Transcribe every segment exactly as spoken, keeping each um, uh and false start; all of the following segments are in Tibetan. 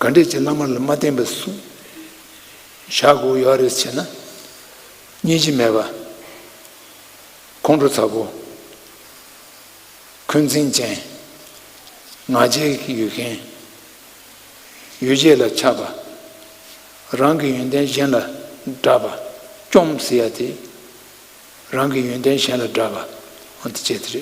ག་འདྲས་ཀྱི་བླ་མ་ལ་མ་བརྟེན་པ་སུ་བཞག་དགོས་ཡོད་རེད་ཟེར་ན། སྙིང་རྗེ་མེད་པ། ཁོང་ཁྲོ་ཚ་པོ། འཁོན་འཛིན་ཅན། ང་རྒྱལ་ཡོད་མཁན། ཡོ་བྱད་ལ་ཆགས་པ། རང་གི་ཡོན་ཏན་གཞན་ལ་བསྒྲགས་པ། བཅོམ་ཟེར་ཡ་དེ། རང་གི་ཡོན་ཏན་གཞན་ལ་བསྒྲགས་པ། འོ་དེ་བྱས་དེ་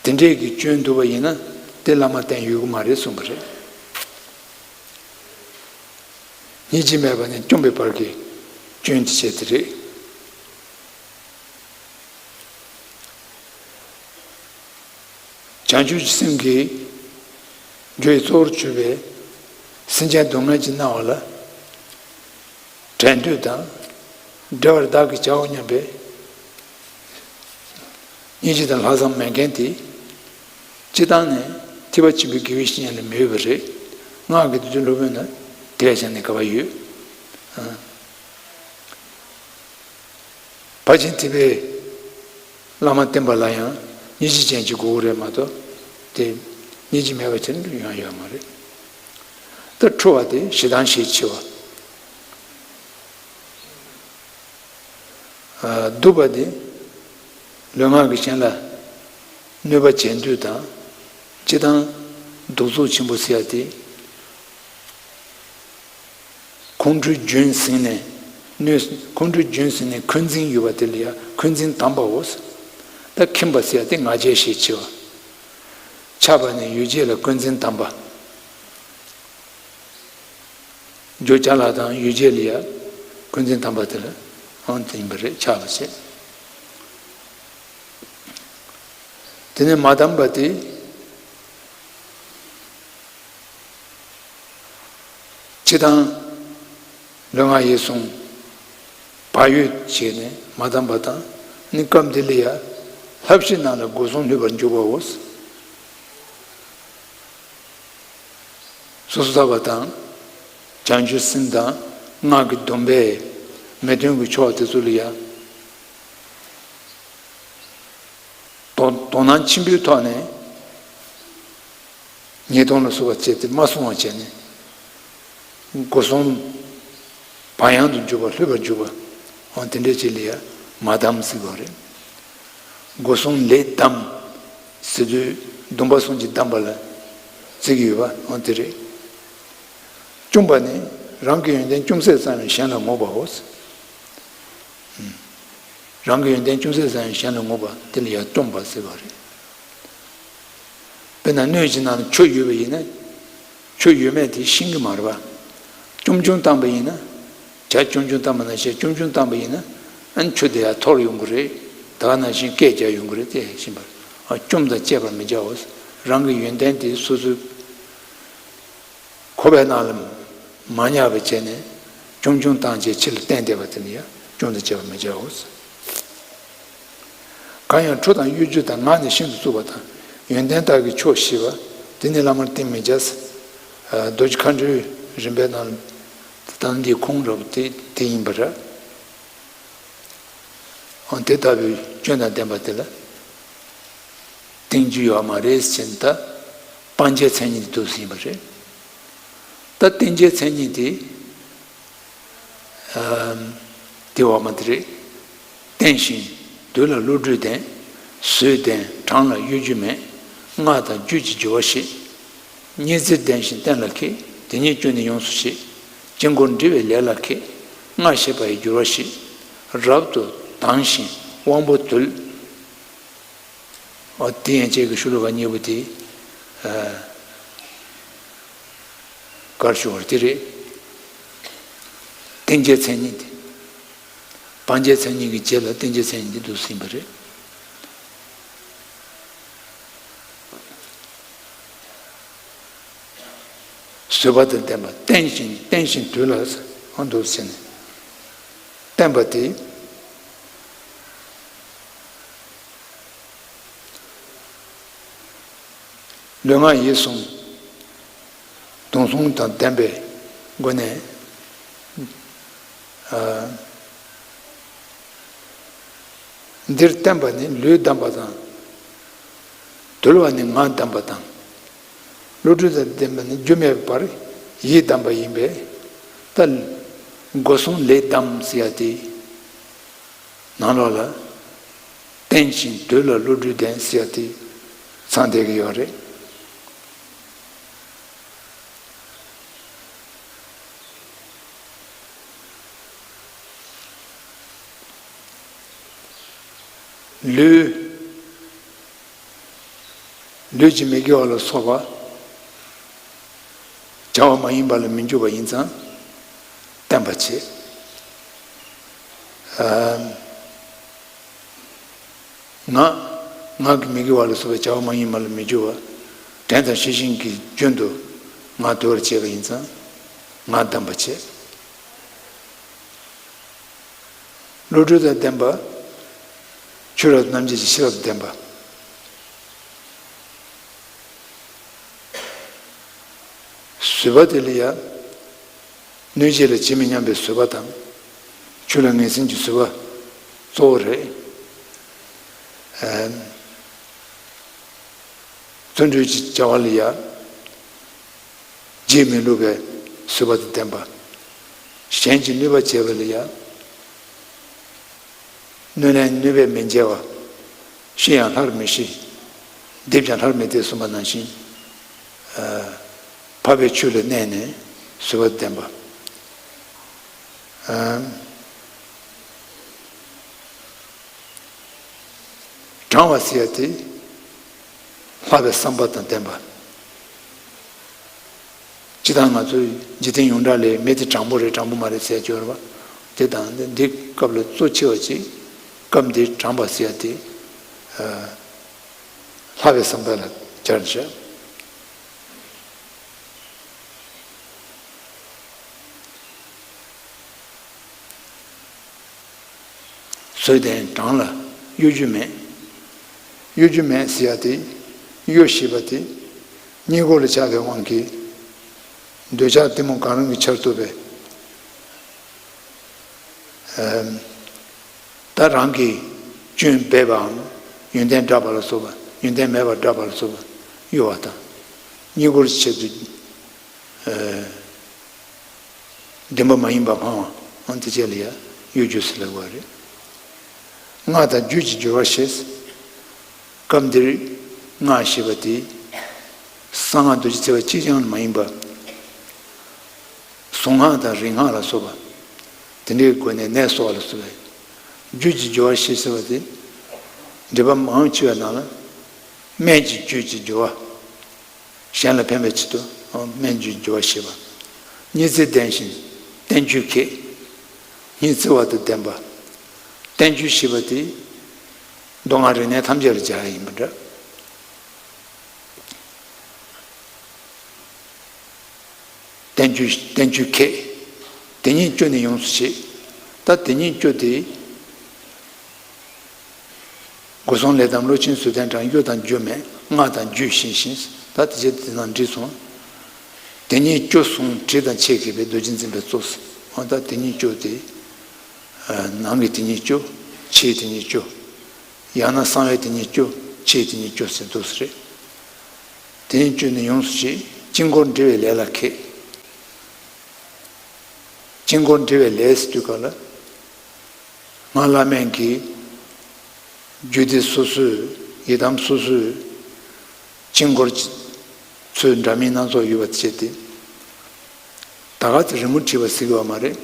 རེད། དེ་འདྲས་ཀྱི་སྐྱོན་འདུག་པ་ཡིན་ན་དེ་བླ་མ་བསྟེན་ཡོད་ཀྱི་མ་རེད་གསུངས་པ་རེད། སྙིང་རྗེ་མེད་པ་ནས་བཅོམ་པའི་བར་གྱི་སྐྱོན་དེ་བྱས་དེ་རེད། བྱང་ཆུབ་ཀྱི་སེམས་ཀྱི་རྒྱུ་ཡི་གཙོ་བོར་གྱུར་པའི་སེམས་ཅན་སྡུག་བསྔལ་གྱི་སྣང་བ་ལ་བྲལ་འདོད་དང་། བྲལ་བར་བདག་གིས་བྱའོ་སྙམ་པའི་སྙིང་རྗེ་དང་ལྷག་བསམ་མེད་མཁན་དེ། སྤྱིར་བཏང་ནས་ཐེག་པ་ཆེན་པོའི་དགེ་བའི་བཤེས་གཉེན་ལ་མི་འོས་པ་རེད། སྔགས་ཀྱི་དུས་ཚོད་སློབ་དཔོན་ལ་དེ་བས་ཀྱང་ནི་དགའ་བ་ཡོད། ཕར་ཕྱིན་ཐེག་པའི་བླ་མ་བསྟེན་པ་ལ་ཡང་སྙིང་རྗེ་ཅན་གྱི་དགོས་རེད་མ་གཏོགས། དེ་སྙིང་རྗེ་མེད་པ་ཅན་ཡོང་ཡོད་མ་རེད། ད་ཁྲོ་བ་དེ་ཞེ་སྡང་ཞེས་བྱ་བ། སྡུག་པ་དེ་ལུས་ངག་གི་གཞན་ལ་གནོད་པ་བྱེད་འདོད་དང་། སྤྱིར་བཏང་གདུག་རྩུབ་ཆེན་པོ་ཟེར་ཡ་དེ། ཁོང་ཁྲོའི་རྒྱུན་ཟིན་ནས་གནོད། ཁོང་ཁྲོའི་རྒྱུན་ཟིན་ནས་འཁོན་འཛིན་ཡོད་པ་དེ་ལ་ཡང་འཁོན་འཛིན་དམ་པའོ། ད་ཁྱིམ་པ་ཟེར་ཡ་དེ་ང་རྒྱལ་ཞེས་བྱ་བ། ཆགས་པ་ནས་ཡོ་བྱད་ལ་འཁོན་འཛིན་དམ་པ། འགྱོད་བྱ་ལ་དང་ཡོ་བྱད་ལ་ཡང་འཁོན་འཛིན་དམ་པ་དེ་ལ་ཨང་དེ་ཡིན་པ་རེད། ཆགས་པ་བྱེད། དེ་ནས་མ་དམ་པ་དེ། སྤྱིར་བཏང་ལུས་ངག་ཡིད་གསུམ་བག་ཡོད་བྱས་ནས་མ་བསྡམས་པ་དང་ནི། སྐབས་འདི་ལ་ཡང་ལྷ་བཞི་རྣམས་ལ་སྒོ་གསུམ་སླུ་བར་འཇུག་པའོ། སོ་སོ་ཐར་པ་དང་། བྱང་ཆུབ་སེམས་དང་སྔགས་ཀྱི་སྡོམ་པས་མི་མཐུན་གྱི་ཕྱོགས་དེ་ཚོ་ལ་ཡང་། དོ་དོ་སྣང་ཆེན་པོའི་ཐོག་ནས་ཉེས་ལྟུང་ལ་སོགས་པ་བྱས་ཏེ་མ་བསྲུང་བ་བྱས་ནས། སྒོ་གསུམ་བག་ཡངས་དུ་འཇུག་པ། སླུ་བར་འཇུག་པ། འོ་དེ་འདྲའི་ཅིག་ལ་ཡང་མ་བསྡམས་ཟེར་བ་རེད། སྒོ་གསུམ་ལས་བསྡམས་ཟེར་དུས་སྡོམ་པ་གསུམ་གྱིས་བསྡམས་པ་ལ་བརྩི་གི་ཡོད་པ། འོ་དེ་རེད། བཅོམ་པ་ནི་རང་གི་ཡོན་ཏན་ཅུང་ཟད་ཙམ་ཡང་གཞན་ལ་མ་བསྔོགས་པའོ། རང་གི་ཡོན་ཏན་ཅུང་ཟད་ཙམ་ཡང་གཞན་ལ་མ་བསྔོགས་པ་དེ་ལ་ཡང་བཅོམ་པ་ཟེར་བ་རེད། དཔེར་ན་སྣོད་ཀྱི་ནང་ལ་ཆུ་ཡོད་པ་ཡིན་ན། ཆུ་ཡོད་མེད་དེ་ཤེས་ཀྱི་མ་རེད་པ། ཅུང་ཅུང་བཏང་པ་ཡིན་ན། ཇ་ཅུང་ཅུང་བཏང་པ་ནང་བཞིན། ཅུང་ཅུང་བཏང་པ་ཡིན་ན། ཨ་ནི་ཆུ་དེ་ཡང་འཐོར་ཡོང་གི་རེད། ད་ག་ནང་བཞིན་སྐད་རྒྱག་ཡོང་གི་རེད། དེ་ཤེས་པ། ཨ། བཅོམ་དང་བཅས་པར་མི་བྱའོ། རང་གི་ཡོན་ཏན་དེ་སོ་སོའི་ཁོག་པའི་ནང་ལ་མ་ཉར་བ་བྱས་ནས། ཅུང་ཅུང་བཏང་བྱས་ཕྱི་ལ་བསྟན་བསྡད་པ་དེ་ནི་ཡང་བཅོམ་དང་བཅས་པར་མི་བྱའོ། གང་ཡང་ཁྲོ་དང་གཡོ་སྒྱུ་དང་། ངག་ནི་ཤིན་ཏུ་རྩུབ་པ་དང་། ཡོན་ཏན་དག་གི་ཕྱོགས་ཞི་བ། དེ་ནི་བླ་མར་བསྟེན་མི་བྱ། རྡོ་རྗེ་མཁའ་འགྲོའི་རིམ་པའི་ནང་ལ་ད་འདི་ཁུངས་རབ་དེ་དེ་ཡིན་པ་རེད། འོ་དེ་ལྟ་བུའི་སྐྱོན་དང་ལྡན་པ་དེ་ལ་བསྟེན་རྒྱུ་ཡོད་མ་རེད་ཟེར་ན། ད་སྤང་བྱའི་མཚན་ཉིད་དེ་འདུག་ཟིན་པ་རེད། ད་བསྟེན་བྱའི་མཚན་ཉིད་དེ། ཨམ། དེ་འོག་མ་དེ་རེད། བརྟན་ཞིང་དུལ་ལ་བློ་གྲོས་ལྡན། བཟོད་ལྡན་གྲངས་ལ་གཡོ་སྒྱུ་མེད། སྔགས་དང་རྒྱུད་ཀྱི་སྦྱོར་བ་ཤེས། ཉི་ཟེར་ལྡན་ཞིང་གཏན་ལ་འཁེལ། དེ་ཉིད་སྐྱོན་ནི་ཡོངས་སུ་ཤེས། དཀྱིལ་འཁོར་འབྲི་བའི་ལས་ལ་མཁས། སྔགས་ཤེས་པ་ཡི་སྦྱོར་བ་ཤེས། རབ་ཏུ་དྭངས་ཤིང་དབང་པོ་དུལ། འོ་དེ་ཡན་ཆད་ཀྱི་ཤོ་ལོ་ཀ་གཉིས་པོ་དེ། ཨ། དཀར་ཞོར་དེ་རེད། བསྟེན་བྱའི་མཚན་ཉིད་དེ། སྤང་བྱའི་མཚན་ཉིད་ཀྱི་རྗེས་ལ་བསྟེན་བྱའི་མཚན་ཉིད་དེ་འདུག་ཟིན་པ་རེད། བཟོད་པ་དང་ལྡན་པ། བརྟན་ཞིང་བརྟན་ཞིང་དུལ་ལ་འདུག་ཟེར་ནས་བསྟན་པ་དེ། ལུས་ངག་ཡིད་གསུམ་སྡོམ་གསུམ་དང་ལྡན་པའི་སྒོ་ནས། ཨ། འདིར་བསྟན་པ་ནི་ལུས་བསྡམས་པ་དང་། དུལ་བ་ནི་ངག་བསྡམས་པ་དང་། བློ་གྲོས་དང་ལྡན་པ་ནི་རྒྱུ་མེད་པར་ ཡི་དམ་པ་ཡིན་པས། ད་སྒོ་གསུམ་ལས་དམ་ཟེར་ཡ་དེ་ནང་ལོགས་ལ། རྟེན་ཅིང་འདོད་ལ་བློ་གྲོས་ལྡན་ཟེར་ཡ་དེ་ཚང་བསྡད་ཀྱི་ཡོད་རེད། ལུས། ལུས་ཀྱི་མི་དགེ་བ་ལ་སོགས་པ། བྱ་བ་མ་ཡིན་པ་ལ་མི་འཇུག་པ་ཡིན་ཙང་བསྟན་པ་བྱེད། ཨ། ངག་ངག་གི་མི་དགེ་བ་ལ་སོགས་པའི་བྱ་བ་མ་ཡིན་པ་ལ་མི་འཇུག་པ། དྲན་དང་ཤེས་བཞིན་གྱི་རྒྱུན་དུ་ངག་དོར་བྱེད་པ་ཡིན་ཙང་ངག་བསྡམས་པ་བྱེད། བློ་གྲོས་དང་ལྡན་པ། ཆོས་རབ་རྣམ་འབྱེད་ཀྱི་ཤེས་རབ་ལྡན་པ། བཟོད་པ་དེ་ལ་ཡང་། གནོད་བྱེད་ལ་ཇི་མི་སྙམ་པའི་བཟོད་པ་དང་། ཆོས་ལ་ངེས་འཛིན་གྱི་བཟོད་པ་གཙོ་བོ་རེད། ཨ། བརྩོན་འགྲུས་ཀྱི་བྱ་བ་ལ་ཡང་། རྗེས་མི་ལུས་པའི་བཟོད་པ་དང་ལྡན་པ། གཞན་གྱི་གནོད་པ་བྱས་པ་ལ་ཡང་། གནོད་ལན་གནོད་པས་མི་འཇལ་བ། ཤི་ཡང་སླར་མི་ཤི། རྡེབ་ཀྱང་སླར་མི་རྡེབ་གསུངས་པ་ནང་བཞིན། ཨ། འཕགས་པའི་ཆོས་ལ་གནས་ནས་བཟོད་པ་ལྡན་པ། ཨ། དྲང་བ་ཟེར་ཡ་དེ། ལྷག་པའི་བསམ་པ་དང་ལྡན་པ། སྤྱིར་བཏང་ང་ཚོས་འཇིག་རྟེན་ཡོངས་གྲགས་ལས་མི་དེ་དྲང་པོ་རེད་དྲང་པོ་མ་རེད་ཟེར་ཡ་ཅིག་ཡོད་རེད་པ། དེ་དང་འདི་སྐབས་ལ་གཙོ་ཆེ་བ་ཅིག་སྐབས་འདིར་དྲང་པ་ཟེར་ཡ་དེ། ཨ། ལྷག་པའི་བསམ་པ་ལ་སྦྱར་བྱས། བཟོད་ལྡན་དྲང་ལ་གཡོ་སྒྱུ་མེད། གཡོ་སྒྱུ་མེད་ཟེར་ཡ་དེ། གཡོ་ཞེས་པ་དེ། གཉིད་ཁུག་ལ་ཆགས་པའི་དབང་གིས། འདོད་ཆགས་གཏི་མུག་གང་རུང་གི་ཆར་གཏོགས་པའི། ཨ། ད་རང་གི་སྐྱོན་སྦས་པའམ་ཡོན་ཏན་བསྒྲགས་པ་ལ་སོགས་པ། ཡོན་ཏན་མེད་པར་བསྒྲགས་པ་ལ་སོགས་པ་གཡོ་བ་དང་། གཉིད་ཁུག་ཆེད་དུ། ཨ། བདེན་པ་མ་ཡིན་པ་སྨྲ་བ། ཨང་དེ་བཅས་ལ་ཡང་གཡོ་སྒྱུ་ཟེར་ལབ་པ་རེད། སྔགས་དང་རྒྱུད་ཀྱི་སྦྱོར་བ་ཞེས། སྐབས་འདིར་སྔགས་ཞེས་པ་དེ། གསང་སྔགས་རྡོ་རྗེ་ཐེག་པ་གཅིག་རྐྱང་མ་ཡིན་པ། གཟུངས་སྔགས་དང་རིག་སྔགས་ལ་སོགས་པ། དེ་འདྲའི་སྒོ་ནས་ནད་གསོ་བ་ལ་སོགས་པའི་རྒྱུད་ཀྱི་སྦྱོར་བ་ཞེས་ཟེར་བ་དེ། འགྲེལ་པ་མང་ཆེ་བའི་ནང་ལ། སྨན་གྱི་རྒྱུད་ཀྱི་སྦྱོར་བ། གཞན་ལ་ཕན་པའི་ཆེད་དུ་སྨན་གྱི་སྦྱོར་བ་ཞེས་པ། སྙིང་བརྩེ་ལྡན་ཞིང་བསྟན་བཅོས་མཁས། སྙིང་བརྩེ་བ་དང་ལྡན་པ། བསྟན་བཅོས་ཞེས་པ་དེ། མདོ་སྔགས་རིག་གནས་ཐམས་ཅད་ལ་སྦྱར་ཡ་ཡིན་པ་འདྲ། བསྟན་བཅོས་བསྟན་བཅོས་མཁས། དེ་ཉིད་སྐྱོ་ནི་ཡོངས་སུ་བྱེད། ད་དེ་ཉིད་སྐྱོ་དེ། སྒོ་གསུམ་ལས་དམ་བློ་ཆེན་བཟོད་ལྡན་དྲང་གཡོ་དང་སྒྱུ་མེད་སྔགས་དང་རྒྱུད་ཤེས་ཤིང་། ད་དེ་བྱས་དེ་ནང་འདྲིས་སོང་། དེ་ཉིད་སྐྱོ་གསུང་དྲི་དང་ཆེ་མཁས་པའི་རྡོ་རྗེ་འཛིན་པའི་གཙོ། འོ་ད་དེ་ཉིད་སྐྱོ་དེ། ནང་གི་དེ་ཉིད་སྐྱོ། ཕྱིའི་དེ་ཉིད་སྐྱོ། ཡང་ན་གསང་བའི་དེ་ཉིད་སྐྱོ། ཕྱིའི་དེ་ཉིད་སྐྱོ་ཟེར་འདུག་ཟེར། དེ་ཉིད་སྐྱོ་ནི་ཡོངས་སུ་བྱེད། དཀྱིལ་འཁོར་འབྲེལ་བའི་ལས་ལ་མཁས། དཀྱིལ་འཁོར་འབྲེལ་བའི་ལས་ཟེར་དུས་ག་ལ། སྔགས་བླ་མེད་ཀྱི་རྒྱུད་སྡེ་སོ་སོའི་ཡི་དམ་སོ་སོའི་དཀྱིལ་འཁོར་གྱི་ཚུལ་འདྲ་མིན་སྣ་ཚོགས་ཡོད་པ་བྱས་ཏེ། ད་ག་ཚོད་རི་མོ་བྲིས་པ་ཟེར་གི་ཡོད་མ་རེད།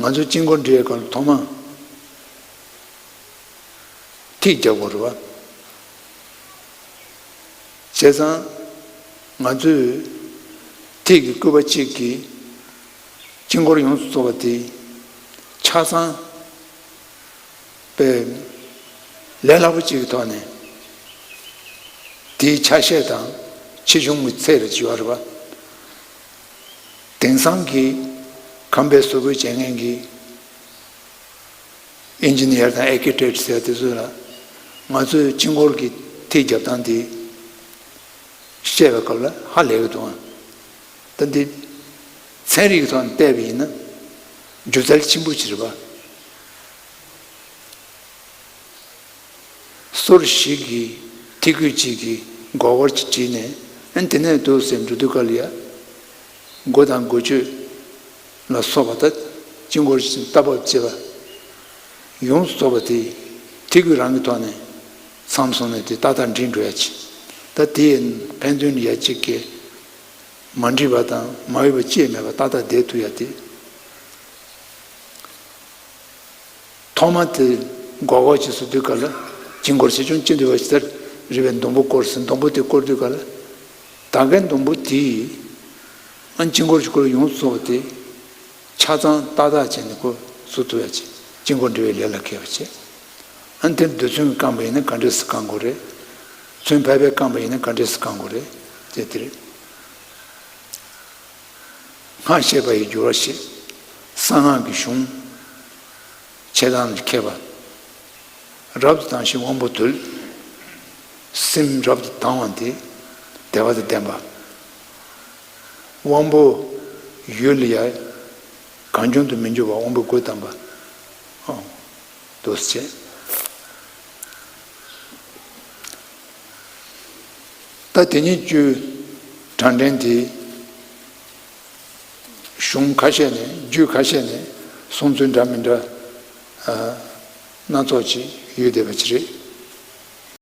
ང་ཚོ་དཀྱིལ་འཁོར་འབྲེལ་བའི་སྐབས་ལ་ཐོག་མ། ཐིག་རྒྱག་དགོས་རེད་བ། བྱས་ཙང་། ང་ཚོས་ཐིག་གི་སྐུད་པ་གཅིག་གིས་དཀྱིལ་འཁོར་ཡོངས་སུ་རྫོགས་པ་དེ་ཆ་ཚང་པའི་ལས་སླ་པོ་གཅིག་གི་ཐོག་ནས་དེའི་ཆ་ཤས་དང་ཆེ་ཆུང་གི་ཚད་རེ་བྱེད་པ་རེད་བ། དེང་སང་གི་ཁང་པའི་བཟོ་བཀོད་བྱེད་མཁན་གྱི་ཨིན་ཇི་ནི་ཡར་དང་ཨེ་ཀི་ཊེག་ཊི་ཟེར་དེ་ཚོ་ལ་ང་ཚོས་དཀྱིལ་འཁོར་གྱི་ཐིག་རྒྱབ་སྟངས་དེ་བཤད་པའི་སྐབས་ལ་ཧ་ལས་ཀྱི་འདུག་ད་འདི་ཚན་རིག་གི་ཐོག་ནས་བལྟས་པ་ཡིན་ན་སྒྱུ་རྩལ་ཆེན་པོ་ཅིག་རེད་པ། སོར་བཞི་གི་ཐིག་སྐུད་གཅིག་གིས་མགོ་སྐོར་གཅིག་བྲིས་ནས་ཨ་ནི་དེ་ནས་འདུག་ཟེར་འགྲོ་དུས་སྐབས་ལ་ཡ། མགོ་དང་མགོ་ཆོད་ལ་སོགས་པ་དང་དཀྱིལ་འཁོར་བཞིན་རྟ་བབས་བཅས་པ་ཡོངས་སུ་རྫོགས་པ་དེ་ཐིག་སྐུད་རང་གི་ཐོག་ནས་མཚམས་སོང་ནས་དེ་ཏག་ཏག་འགྲིག་འགྲོ་ཡ་ཅིག་ད་དེ་ཡི་ཕན་ཚུན་ཡ་གཅིག་གིས་མ་འགྲིག་པ་དང་མ་འོས་པ་ཅི་ཡང་མེད་པ་ཏག་ཏག་བསྡད་ཐུབ་ཡ་དེ། ཐོག་མ་དེ་སྒོར་སྒོར་བྱེད་སུ་དུས་ག་ལ་དཀྱིལ་འཁོར་ཆེ་ཆུང་ཅི་འདུལ་བ་ཞིག་ལྟར་རིལ་བའི་སྡོང་པོ་བསྐོར་ཟིན། སྡོང་པོ་དེ་བསྐོར་དུས་ག་ལ་ད་གའི་སྡོང་པོ་དེ་ཡིས་ཨ་དཀྱིལ་འཁོར་གྱི་སྐོར་ཡོངས་སུ་རྫོགས་པ་དེ་ཆ་ཚང་ཏག་ཏག་བྱས་ནས་ཁོ་བཟོ་ཐུབ་ཡ་ཅིག་དཀྱིལ་འཁོར་འབྲི་བའི་ལས་ལ་མཁས་པ་བྱས། ཨ་དེར་རྡུལ་ཚོན་གྱིས་བཀང་པ་ཡིན་ན་ག་འདྲས་སེ་བཀང་དགོས་རེད། ཚོན་ཕལ་པས་བཀང་པ་ཡིན་ན་ག་འདྲས་སེ་བཀང་དགོས་རེད་ཅེས་དེ་རེད། སྔགས་བཤད་པ་ཡི་སྦྱོར་བ་བཤད། གསང་སྔགས་ཀྱི་གཞུང་འཆད་སྟངས་ཀྱི་མཁས་པ། རབ་ཏུ་དྭངས་ཤིང་དབང་པོ་དུལ། སེམས་རབ་ཏུ་དྭངས་པ་དེ་བདེ་བ་དང་ལྡན་པ། དབང་པོ་ཡུལ་ལ་ཡ་གང་བྱུང་དུ་མི་འགྱུར་བ་དབང་པོའི་སྒོ་དམ་པ། ཨང་། འདུག་སེ་བྱས། ད་དེ་ཉིད་བཅུའི་གྲངས་འདྲེན་དེ་གཞུང་ཁ་ཤས་ནས་རྒྱུད་ཁ་ཤས་ནས་གསུང་ཚུལ་འདྲ་མི་འདྲ་ཨ་སྣ་ཚོགས་ཅིག་ཡོད་བསྡད་པ་ཅིག་རེད།